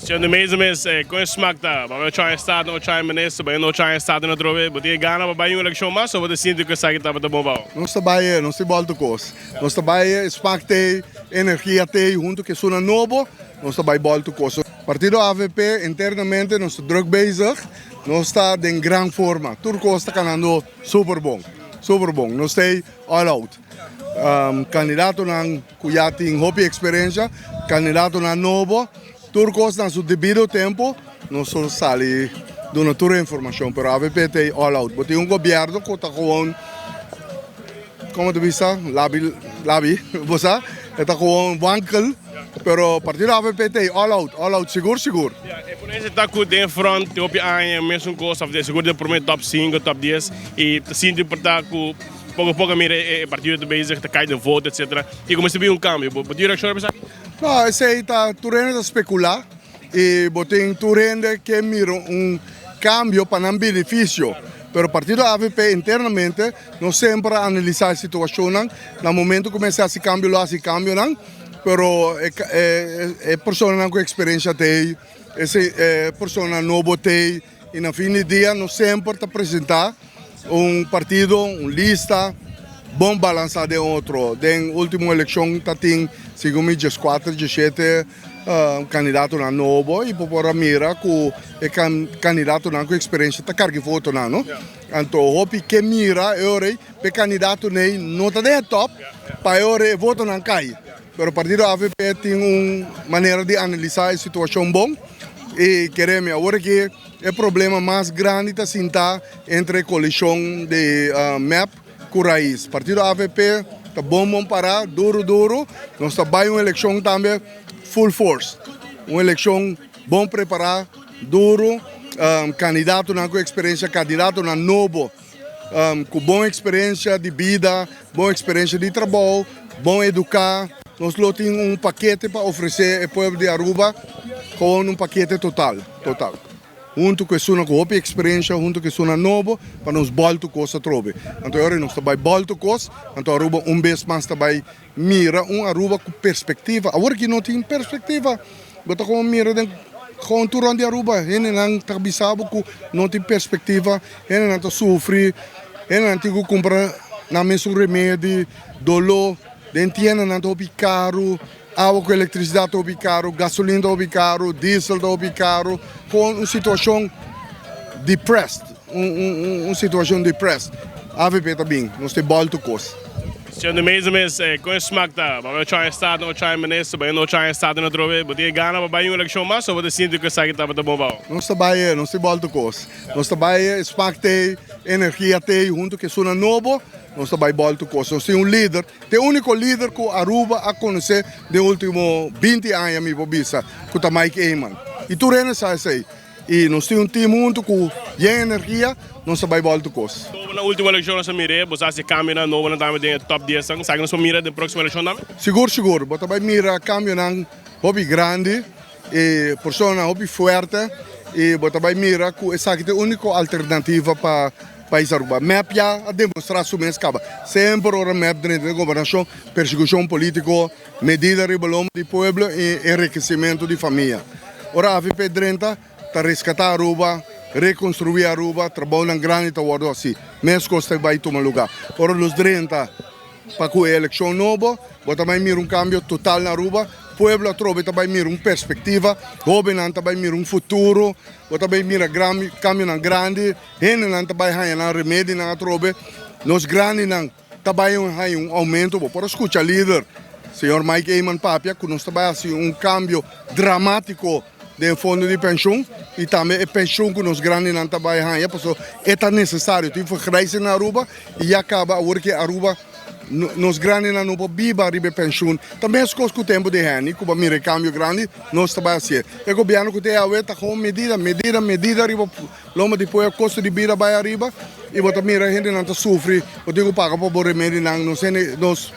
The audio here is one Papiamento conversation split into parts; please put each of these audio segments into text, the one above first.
Señor de Meza mes, con e smaak ta? Bo a ocho aña sta, 8 aña minister, bo a 8 aña sta den otro be. Bo tin e gana pa bay un eleccion mas o bo ta sinti cu esaki tabata bon pa bo? Nos ta bay, nos tin bolto cos. Nos ta bay, smaak t'ey, energia t'ey, hunto cu esunnan nobo, nos ta bay bolto cos. Partido avp internamente nos ta druk bezig, nos ta den gran forma. Tur cos ta canando super bon, super bon. Nos t'ey all out. Candidatonan cu ya tin hopi experiencia, candidatonan nobo, tur cos na su debido tempo, nos lo sali duna tur e informacion, pero avp ta all out. Bo tin un gobierno cu ta gewoon, como ta bisa, labi, labi, bo sa, e ta gewoon wankel, pero partido avp ta all out, all out, sigur, sigur. Ya, e ponencia ta cu den front tin hopi aña mesun cos, of sigur den prome top 5, top 10, y ta sinti por ta cu Poco poco mira e partido ta bezig ta cay den voto etc. Kico mester bin un cambio? Bo tin reaccion riba esaki? No, esey ta tur hende ta specula y bo tin tur hende ke mira un cambio pa nan beneficio. Pero partido avp internamente no semper a analisa e situacionnan. Na momento cu mester haci cambio lo haci cambionan, pero e personanan cu experiencia t'ey, e personanan nobo t'ey. Y na fin di dia nos semper ta presenta un partido, un lista bon balansa den otro. Den ultimo eleccion ta tin segun mi 14, 17 candidatonan nobo y bo por a mira cu e candidatonan cu experiencia ta carga e votonan, no? Anto hopi ke mira e ora ey pa e candidatonan ey no ta den e top pa e ora ey e votonan cay. Pero partido avp tin un manera di analisa e situacion bon y kere mi awor aki e problema mas grandi ta sinta entre e coalicion di mep cu Raiz. Partido avp ta bon bon para, duro duro, nos ta bay un eleccion tambe full force, un eleccion bon prepara, duro, candidatonan cu experiencia, candidatonan nobo. Ku bon eksperensia di bida, bon eksperensia di trabou, bon eduká, nos lo tin un pakete pa ofresé e pueblo di Aruba, kon un pakete total, total. Huntu ku esunnan ku hopi eksperensia, huntu ku esunnan nobo, pa nos bòltu kos atrobe. Anto e ora nos ta bai bòltu kos, anto Aruba un bes mas ta bai mira un Aruba ku perspektiva. Awor ki no tin perspektiva, bo ta komo mira den gewoon tur rond di Aruba, hendenan ta bisa bo ku no tin perspektiva, hendenan ta sufri, hendenan tin ku kumpra nan mesun remedi, doló, den tiendanan ta hopi karu, awa ku elektrisidat ta hopi karu, gasolin ta hopi karu, diesel ta hopi karu, gewoon un situashon depressed, un situashon depressed. Avp ta bin, nos ta e bòltu kos. Señor de Meza mes, con e smaak ta? Bo a 8 aña sta den 8 aña minister, bo a 8 aña sta den atrobe, bo tin e gana pa bay un eleccion mas o bo ta sinti cu esaki tabata bon pa bo? Nos ta bay, nos tin bolto cos. Nos ta bay, e smaak t'ey, energia t'ey, hunto cu esunnan nobo, nos ta bay bolto cos. Nos tin un lider, t'e unico lider cu Aruba a conoce den ultimo 20 aña mi por bisa, cu ta Mike Eman. Y tur hende sa esey. Y nos tin un team hunto cu yen energia, nos ta bay bolto cos. Nobo na ultimo eleccion nos a mira, bo sa haci cambionan nobonan tambe den e top 10 nan. Esaki nos por mira den proximo eleccion tambe? Sigur, sigur. Bo ta bay mira cambionan hopi grandi y personanan hopi fuerte y bo ta bay mira cu esaki ta e unico alternativa pa pais Aruba. Mep ya a demostra su mes caba. Semper ora mep drenta den gobernacion, persecucion politico, medida riba lomba di pueblo y enriquecimento di famia. Ora avp drenta, ta reskatá Aruba, rekonstruí Aruba, trabounan grandi ta wòrdu hasí. Meskos ta bai tuma lugá. Ora nos drenta pa ku e elekshon nobo, bo ta bai mira un kambio total na Aruba. Pueblo atrobe ta bai mira un perspektiva, hóbennan ta bai mira un futuro, bo ta bai mira kambionan grandi, hendenan ta bai haña nan remedinan atrobe, nos grandinan. Ta bai un haña un aumento, bo por a scucha lider señor Mike Eman papia cu nos ta bai haci un cambio dramatico den e fondo di pensioen y tambe e pensioen cu nos grandinan ta bai haña pasobra e ta necesario. Tin vergrijzing na Aruba y ya caba awor ki Aruba nos grandinan no por biba riba e pensioen. Ta mescos cu tempo di Henny cu bo a mira e cambio grandi nos ta bai hacié. E gobierno cu tin awe ta gewoon medida, medida, medida riba. Lomba di pueblo, costo di bida bay ariba y bo ta mira hendenan ta sufri, bo tin cu paga pa bo remedinan, nos hende, nos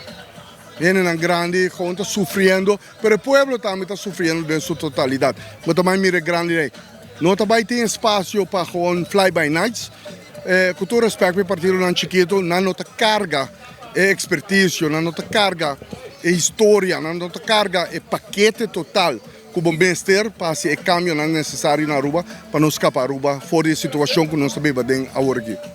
hendenan grandi gewoon ta sufriendo, pero e pueblo tambe ta sufriendo den su totalidad. Bo ta bay mira e grandi rey. No ta bay tin espacio pa gewoon fly by nights. Cu tur respect pa e partidonan chikito, nan no ta carga e experticio, nan no ta carga e historia, nan no ta carga e pakete total. Cu bo mester pa e cambio necesario na Aruba, pa nos scapa Aruba for di e situacion cu nos ta biba aden awor aki.